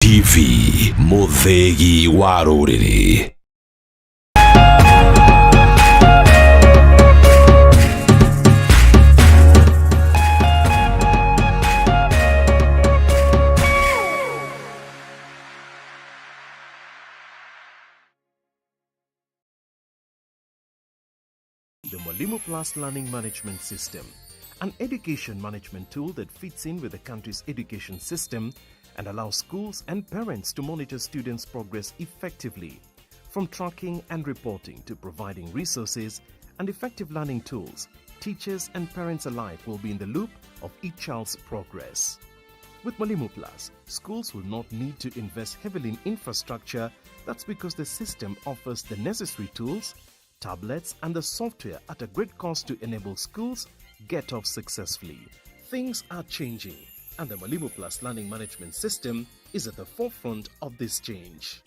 TV, mũthĩgi wa rũrĩrĩ. The Mwalimu Plus Learning Management System, an education management tool that fits in with the country's education system and allows schools and parents to monitor students' progress effectively. From tracking and reporting to providing resources and effective learning tools, teachers and parents alike will be in the loop of each child's progress. With Mwalimu Plus, schools will not need to invest heavily in infrastructure. That's because the system offers the necessary tools, tablets, and the software at a great cost to enable schools get off successfully. Things are changing, and the Mwalimu Plus Learning Management System is at the forefront of this change.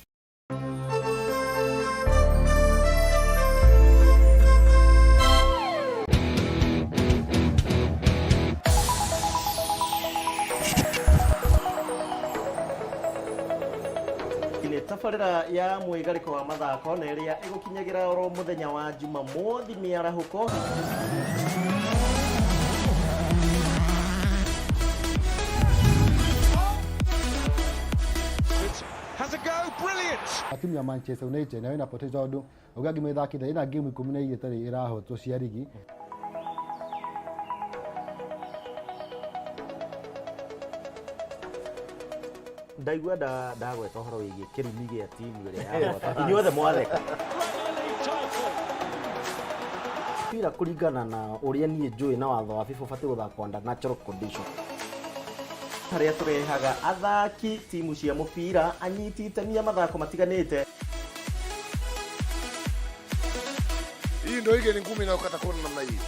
Nĩ tabarĩra ya mwĩgarĩko wa mathako na ĩrĩa ĩgũkinyagĩra oro mũthenya wa Jumamothi mĩarahũko. Has a go, brilliant! Timu ya Manchester United nayo inapoteza tondũ uga ngĩmĩthakĩte ĩna game 12 ĩtarĩ ĩrahotwo cia rigi. Ndaigua ndagweta ũhoro wĩgiĩ kĩrumi gĩa timu ĩrĩa yahota, inyuothe mwatheka bira kũringana na ũrĩa niĩ njũĩ na watho wa FIFA ũbatiĩ gũthakwo under natural condition, harĩa tũrehaga athaki timu cia mũbira, anyiti itemi a mathako matiganĩte. Hii ndio ile ni ngumi inayokata kona namna hii.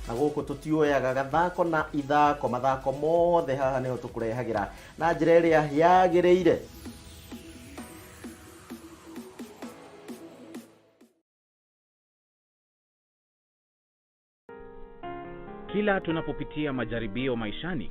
Na gũkũ tũtioyaga gathako na ithako, mathako mothe haha nĩho tũkũrehagĩra na njĩra ĩrĩa yagĩrĩire. Kila tunapopitia majaribio maishani,